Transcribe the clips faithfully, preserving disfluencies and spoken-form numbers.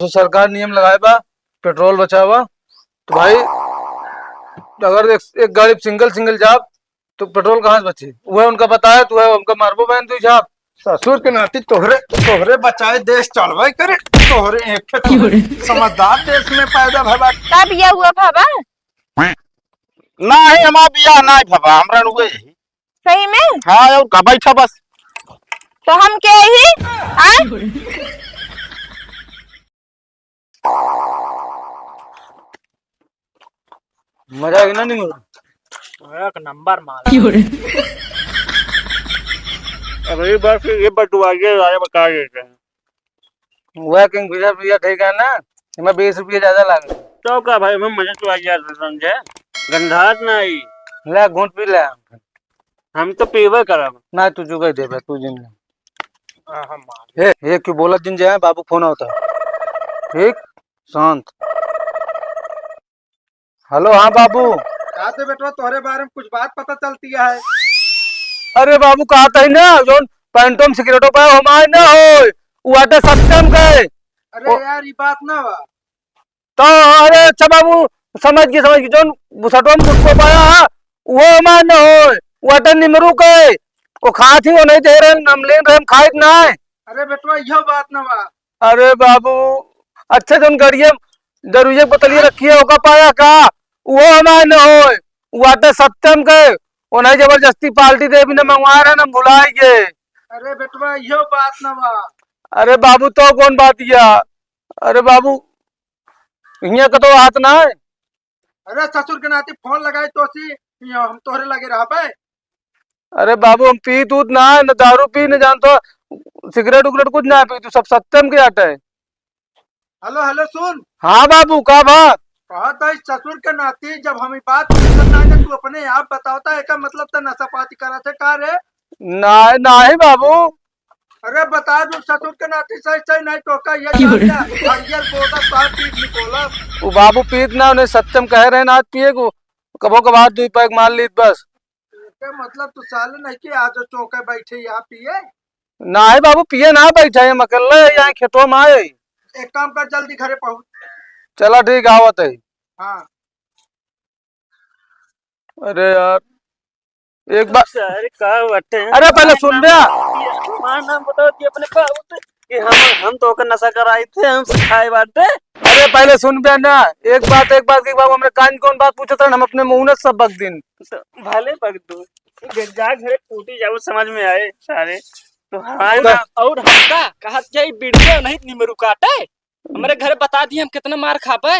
तो सरकार नियम लगाए बा, पेट्रोल बचावा। तो भाई, अगर एक, एक गाड़ी सिंगल सिंगल जाब, तो पेट्रोल कहाँ से बची? वह उनका बताए, तो वह उनका मारबो बहन तू झाप। ससुर के नाती तोहरे, तोहरे बचाए देश चलबे करे, तोहरे एक ठे तोहरे समझदार देश में पैदा भवा। तब ये हुआ भवा? नाही, हमार बियाह नाही भवा, हमरा नुए। सही में? हाँ, और का बैठा बस। तो हम के ही? आय? मजा आ गया ना, नहीं हो? एक नंबर माल। अब एक बार फिर ये बटुआ के राजा बता देते हैं। वह किंग फिशर पिया ठीक है ना, इमे बीस रुपया ज्यादा लागे। तो का भाई, इमे मजा तो आ गया, समझे? गंधात नाही। ले, घूंट पी ले। हम तो पीबे करब। ना, तू जुगाई देबे, तू जिन ले। हाँ, हम मान। ए, ए, क्यों बोलत जिन जाए, बाबू फोन आवता। ठीक, शांत। हेलो, हाँ बाबू। का थे बेटवा, तोहरे बारे में कुछ बात पता चलती है? अरे बाबू, कहत ही ना, जौन पैंटो में सिगरेटो पाए, हमार ना होय, उ आटे सत्यम के। अरे ओ- यार, ई बात ना बा। तो अरे अच्छा बाबू, समझ गए, समझ गए, जौन बुसटवा में गुटको पाया है, वो हमार ना होय, उ आटे निमरू के। वो खात ही, वो नहीं दे रहे, हम लेन रहे, हम खाइत ना है। अरे बेटवा, यह बात ना बा। अरे बाबू, अच्छा जौन गड़िया दरुइया के बोतलिया रखी है, ओका पाया का? उहो हमार न होय, उ आटे सत्यम के, ओनही जबरदस्ती पार्टी दे बिना मंगवा रहे, हम भुलाइ गए। अरे बेटवा, इहो बात न बा। अरे बाबू, तो कौन बात या? अरे बाबू, हियाँ का तो हाथ ना है। अरे ससुर के नाती फोन लगाई तो सी, हम तोहरे लगे रहबे। अरे बाबू, हम पीत ऊत ना है, न दारू पी, न जानतो, सिगरेट उगरेट कुछ ना पी, तू सब सत्यम के आटे है। हेलो, हेलो, सुन। हाँ बाबू, का बा? कहत है ससुर के नाती, जब हम ई बात पूछत ना है, तू अपने आप बतावता है, एका मतलब त नशा पाती करत है का रे? ना, नाही बाबू। अरे बता दू ससुर के नाती, सही सही, नहीं तो का ये क्यों जान रे? जा, हरियर बोतल तो पीत निकोलब। वो बाबू पीत ना, उन्हें सत्यम कह रहे ना आज पिए को, कबो कभार दुई पैग मार लीत बस। एके मतलब तू साले नहीं कि आज चौके बैठे यहाँ पिए? नाही बाबू, पिए ना बैठा है, हम अकेले यहाँ खेतवा में आए। एक काम कर, जल्दी घरे पहुँच। चला ठीक, आवत है। हाँ। अरे यार, एक बार अरे का बाटे? अरे पहले सुन बे। हमार नाम बताओ कि अपने बाबू से कि हम, हम तो ओकर नशा कराई थे, हम सिखाए बाटे। अरे पहले सुन बे ना, एक बात, एक बात के बाबू, हमरे कान कौन बात पूछत रहन, हम अपने मुंह न सब बक दिन। तो भले बक दो, जा घरे टूटी जाओ, समझ में आए सारे। तो हमारे और, ना और हमका कहत जाई वीडियो नहीं निमरू काटे, हमरे घरे बता दी हम कितना मार खाबे।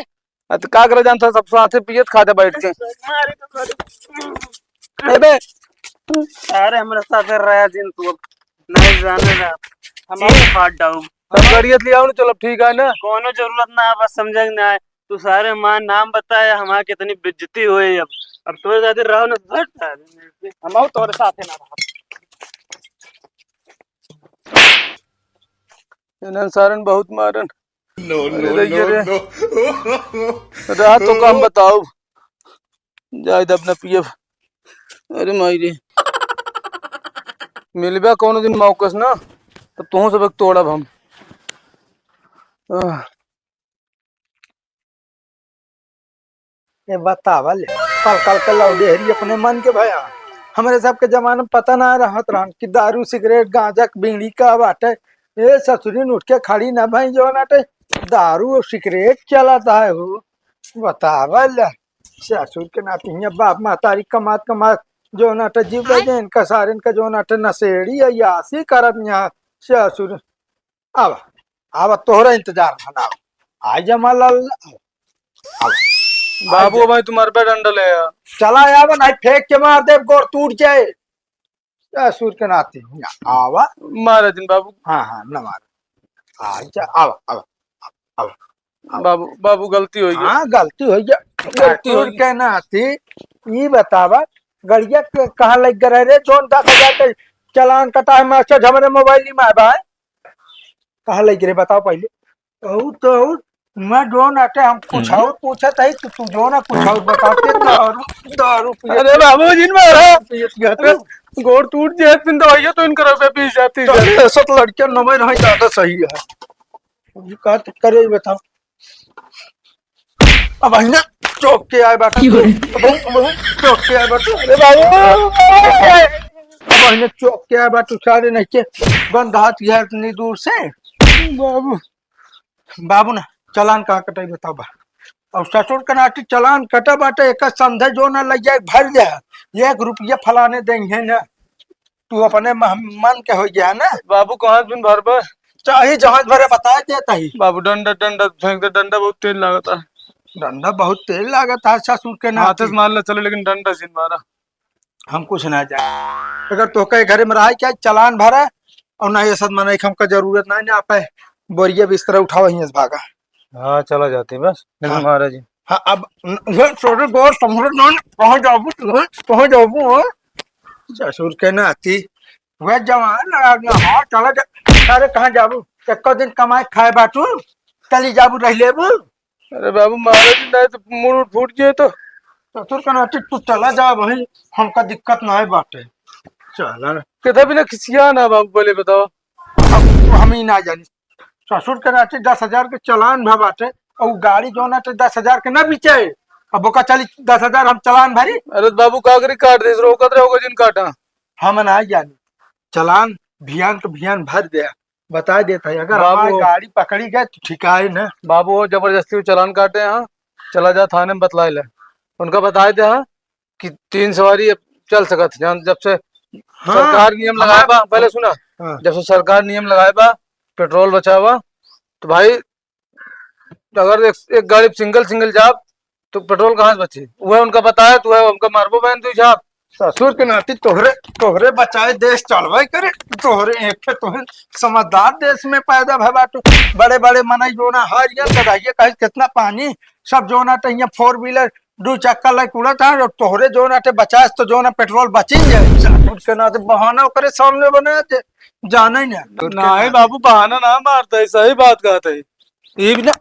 आ, तो का करे जानता, सब साथे पियत खाते बैठ के। मारे तो मारे। ए बे। अरे, हमरा साथे रह दिन तू अब। नहीं जाने ना। हम चीज फाड़ डाऊ। हम गाड़ियत ले आओ ना, चलो, ठीक है ना? कोनो जरूरत ना है, बस समझे कि ना है। तू सारे हमार नाम बताए, हमार कितनी बेइज्जती होए अब। अब तोरे साथे रहो ना, हट सारे। हम आओ तोरे साथे ना रहो। इन्हन सारन बहुत मारन। No, अरे no, दैया no, रे। No। रात तो काम बताओ, जाए दब न पियब। अरे माई रे, मिलबे कौनो दिन मौकस ना, तो तुहूँ सब एक तोड़ब हम। आह। ए बतावा ले, कल कल के लौंडेहरी अपने मन के भया। हमरे सबके जमाना में पता ना रहत रहन कि दारू, सिगरेट, गांजा, बीड़ी का बाटे। ए ससुरिन उठ के खड़ी ना भई जो नाटे, दारू और सिगरेट चलत है हो। बतावा ले, ससुर के नाती हियां बाप महतारी कमात कमात जो नाटे जीव दे दे, इनका सारे इनका जो नाटे नशेड़ी है, यासी करत यहाँ ससुर। आवा, आवा, तोहरा इंतजार रहन, आवा। आ जा मालाल, आवा, आवा। आ बाबू जा। भाई, तुम्हारे पे डंडल है यार। चला आवा, नहीं फेंक के मार दे, गोड़ टूट जाए। ससुर के नाती, आवा। मारा जिन बाबू। हाँ, हाँ, न मारा। आ जा, आवा, आवा, आवा, आवा। बाबू, बाबू, गलती हो गई। हाँ, गलती हो गई। गलती हो ससुर गई। के नाती, ई बतावा, गड़िया के कहाँ लग गए रे? जौन दस हजार के चालान कटा है, मैसेज हमरे मोबाइल में आवा है। कहाँ लग रहे बताओ पहले। कहू तो मैं जो नाटे हम कुछ हम्म। और पूछत है तो तू जो ना कुछ और बताओ के दारू, दारू पिए अरे बाबू जिन मारा। पिए, पिए थे। गोड़ टूट जाए, फिर दवाइयाँ तो इनकर रुपये पीस जाती तो है। ऐसा तो लड़कियाँ नंबर नहीं ज्यादा सही है। ये का तो करे, ये बताओ। अब अहिने चौक के आए बाटे। की हो रे? अब अहिने, अब अहिने चौक के आए बाटे। अरे बाबू, अब अहिने चौक के आए बाटे, सारे नहीं के बंद हाथ गया इतनी दूर से। बाबू, बाबू ना, चालान कहाँ कटाई बताओ बा? और ससुर के नाती चालान कटा बाटे, एक संधे जो ना लग जाए भर दे, एक रुपया फलाने देंगे ना। तू अपने मह-, मन के हो गया ना। बाबू, कहाँ से बिन भरबे? चाहे जहाँ से भरे बताए देता ही। बाबू, डंडा, डंडा फेंक दे, डंडा बहुत तेज लागता। डंडा बहुत तेज लागता है ससुर के नाती। हाथे से मार ले चलो, लेकिन डंडा से मारा। हम कुछ ना जाने। अगर तोहके घरे में रहा क्या चालान भरा और ना ये सब मनाई, हमका जरूरत ना, ना पाए। बोरिया बिस्तर उठाओ, यहीं से भागा। हाँ, चला जाते बस। लेकिन हाँ। महाराज जी। हाँ, अब न-, ये छोटे दोस्त, हम लोग दोनों कहाँ जाबू तू, हैं? कहाँ जाबू, हैं? ससुर के नाती, वह जवान लगा ना, हाँ, चला जा। अरे, कहाँ जाबू? एको दिन कमाए खाए बाटू, चली जाबू, रह लेबू। अरे बाबू, महाराज जी, नहीं तो मूड़ उड़ फूट जाए तो। ससुर के नाती, तू चला जा भाई, हमका दिक्कत ना है बाटे। चला ना। कितना भी ना खिसिया ना बाबू, पहले बताओ। अब हम ही ना जानी। ससुर के रहते दस हजार के चालान भा बाटे, और गाड़ी जौन आटे दस हजार के ना बिचे, अब ओका चली दस हजार हम चालान भरी। अरे बाबू, का करी, काट दे, रोकत रहोगे जिन काटा। हम ना जानी, चालान भियान के भियान भर दे, बता देता है, अगर बाबू हमारी गाड़ी पकड़ी गए तो ठिकाए ना। बाबू, वो जबरदस्ती वो चालान काटे हैं, चला जा थाने में बतलाए ले, उनका बताए दे हाँ कि तीन सवारी अब चल सकत है, जान जब से हाँ, सरकार नियम लगाए हमार बा, पहले सुना, हाँ। जब से सरकार नियम लगाए बा, पेट्रोल बचावा, तो भाई, अगर एक, एक गाड़ी सिंगल सिंगल जाब, तो पेट्रोल कहाँ से बची? वह उनका बताए, तो वह उनका मारबो बहन तू जाब। ससुर के नाती तोहरे, तोहरे बचाए देश चलबे करे, तोहरे एक तोहरे समझदार देश में पैदा भए बाटू। बड़े बड़े मनई जोना हारिया, कढ़ाइया कहे कितना पानी, सब जोना तो यहाँ फोर व्हीलर दू चक्का लेके उड़त है, और तोहरे जोना ते बचाए तो जोना पेट्रोल बचिन जाए। ससुर के नाती बहाना ओकरे सामने बना दे, जाने ना। नहीं बाबू, बहाना ना मारता है, सही बात कहता है। ये भी ना,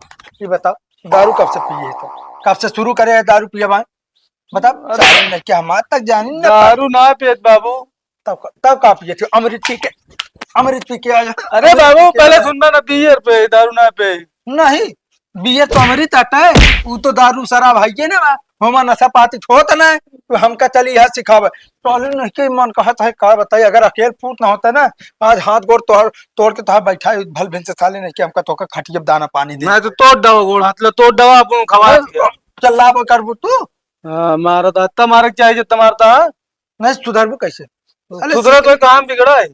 ये बताओ, दारू कब से पिए है तो? कब से शुरू करे है दारू पिए भाई? बताओ, अरे सारे ने क्या हमार तक जानी ना दारू ना पियत बाबू। तब का, तब का पिए थे? अमृत पी के, अमृत पी के आया। अरे अमृत बाबू, पी के पहले आया। सुनबा ना, बियर पे, दारू ना पे। नहीं, बियर तो अमृत आटा है, वो तो दारू शराब है ये ना बा। हमार नशा पाती होत ना है, तो हमका चली यहाँ सिखावे। चलो नहीं के मन कहत है, का बताई, अगर अकेल पूत ना होता ना, आज हाथ गोड़ तोड़, तोड़ के तोहार बैठा है, भल भिन से साले नहीं के हमका तोका खटिया दाना पानी दे। मैं तो तोड़ दवा गोड़ हाथ ले, तोड़ दवा अपन खवा अरे, दिया। चल्ला वो करबू तू? हाँ, मारा था, इतना मारे के चाहिए जितना मारता है। नहीं सुधरबू कैसे? अरे सुधरा तो सिगरेट काम बिगड़ा है।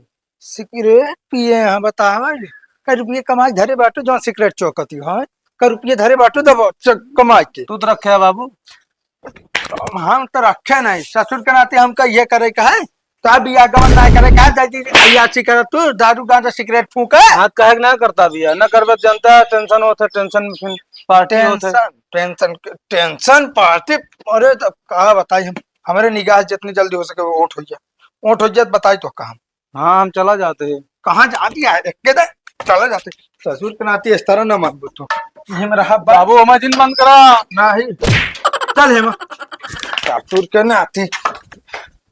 सिगरेट पिए हैं, बतावा। कै रुपये कमाई धरे बाटू, जौन सिगरेट चौकती है। कै रुपये धरे बाटू, दबो, च-, कमाई के। तू तो रखे है बाबू। हम, हम तो रखे नहीं, ससुर के नाते हमका ये करे का है। तो अब बियाह गवन ना करे का, जल्दी अय्याशी कर तू, दारू गांजा सिगरेट फूंके। हाँ, काहे के ना करता बियाह? ना करबे, जनता टेंशन होत है, टेंशन में फिर पार्टी होत है। टेंशन, टेंशन, टेंशन पार्टी। अरे तो का बताई हम, हमरे निगाह से जितनी जल्दी हो सके वो ओट हो जाए, ओट हो जाए, बताई तो काम। हाँ, हम चला जाते हैं। कहाँ जाती है? एक के दे, चला जाते। ससुर के नाती इस तरह ना मानबो तू। ये मेरा हाथ बाबू, हमार जिन बंद करा। नहीं। चल हेमा। ससुर के नाती।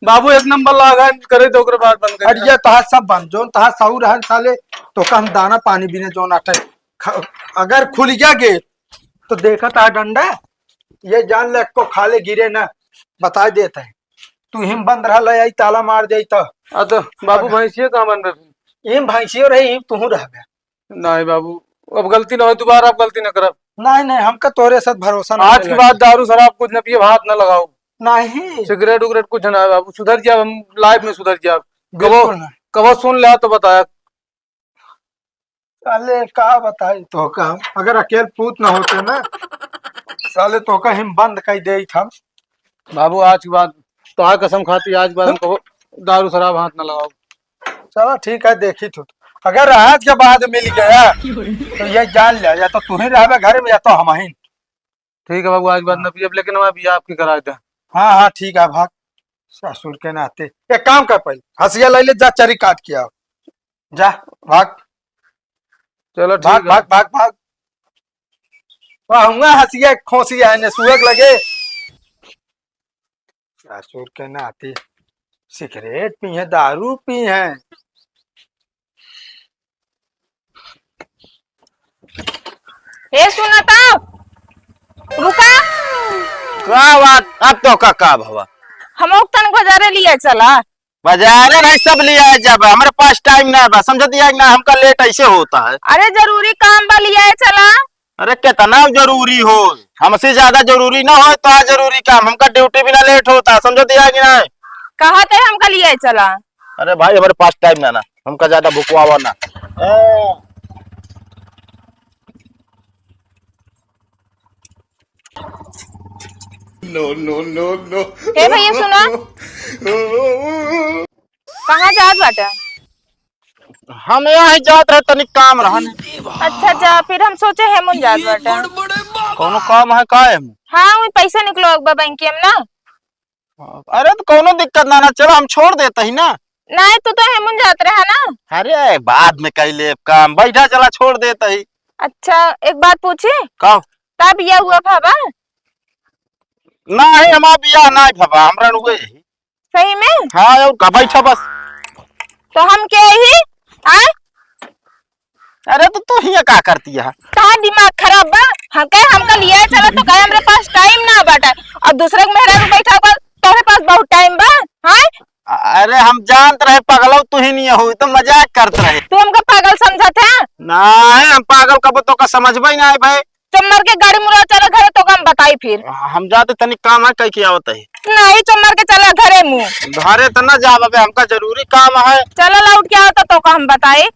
बाबू, एक नंबर लागा, करे तो ओकरे बाद बंद कर। अरे ये तहार सब बंद, जोन तहार सऊ रहन साले, तोका हम दाना पानी बिने जोन आटे। ख-, अगर खुल गया गेट, तो देखा तहार डंडा, ये जान ले, को खाले गिरे ना, बता देता है। तू हिम बंद रहा, ले आई, ताला मार जाई तो। आ तो बाबू, भैंसिया कहाँ बन रही? हिम भैंसियो रही, हिम तुहू रहबे। नहीं बाबू, अब गलती ना हो, दोबारा अब गलती ना करब। नहीं, नहीं, हमका तोरे साथ भरोसा नहीं आज की लगे। बात, दारू शराब कुछ न पिए, हाथ ना लगाओ। नहीं। सिगरेट उगरेट कुछ ना है बाबू, सुधर जाब, हम लाइफ में सुधर जाब। बिल्कुल कबो, ना। कबो सुन ले तो बताया। साले का बताई तोहका हम, अगर अकेल पूत ना होते ना, साले तोहका हम बंद कर देइत हम। बाबू, आज के बाद तोहार कसम खाती, आज के बाद हम कबो दारू शराब हाथ ना लगाओ। चलो ठीक है, देखी तू, अगर आज के बाद मिल गया तो ये जान ले, या तो तू ही रहबे घर में या तो हम ही। ठीक है बाबू, आज के बाद ना पियब, लेकिन हमारे बियाह आपकी करा दे। हाँ, हाँ, ठीक है, भाग। ससुर के नाते एक काम कर, पहले हंसिया ले ले, जा चरी काट के आओ। जा, भाग। चलो, ठीक भाग, है। भाग, भाग, भाग। वह हुआ हंसिया खोसिया है ने सुअग लगे। ससुर के नाती सिगरेट पी है, दारू पी है। ए सुना तो, रुका। का बात? अब तो का, का भवा? हम लोग तन बाजारे लिए चला। बाजारे नहीं, सब लिया जाबे, हमरे पास टाइम ना बा, समझत हिया कि ना, हमका लेट ऐसे होता है। अरे जरूरी काम बा, लिए चला। अरे कितना जरूरी हो, हमसे ज्यादा जरूरी ना हो तो आ जरूरी काम, हमका ड्यूटी भी ना लेट होता, समझत हिया कि ना? कहा थे हमका लिए चला। अरे भाई, हमरे पास टाइम ना, ना, हमका ज्यादा भुकवावा ना। ए। No, no, no, no। ए भैया, सुना। कहाँ जात बाटे? हम यहाँ ही जात रहे, तनिक काम रहन। अच्छा, जा, फिर हम सोचे हेमुन जात बाटे। कौनो काम है का हेमुन? हाँ, वही पैसा निकलो एक बार बैंक में ना। अरे तो कौनो दिक्कत ना, ना, चला हम छोड़ देत ही ना। नहीं, तू तो हेमुन जात रहा ना। अरे बाद में कई लेब काम, बैठा चला छोड़ देत ही। अच्छा, एक बात पूछी? का? का बियाह हुआ भवा? नहीं, हमार बियाह नहीं भवा, हमरा नुए ही। सही में? हाँ, और का, बैठा बस। तो हम के ही? आए? अरे तो तू हियाँ का करती है? का दिमाग खराब बा? हम कहे हमका लिए चला तो कहे हमरे पास टाइम ना बाटे। और दूसरे के मेहरारू बैठा बा, तोहरे पास बहुत टाइम बा, हाँ? अरे हम जानत रहे पगलऊ तू ही नहीं हो, तो मजाक करत रहे। तू हमका पागल समझत है? नहीं, हम पागल कबो तोका समझबे ही नहीं भाई। चुम्मर के गाड़ी मुड़ा चला घरे, तोका हम बताई फिर। हम जाते तनिक काम है, कह के आवत है। नहीं, चुम्मर के चला घरे मुँह। घरे तो ना जाब, अबे हमका जरूरी काम है। चला लौट के आवत है, तोका हम बताई।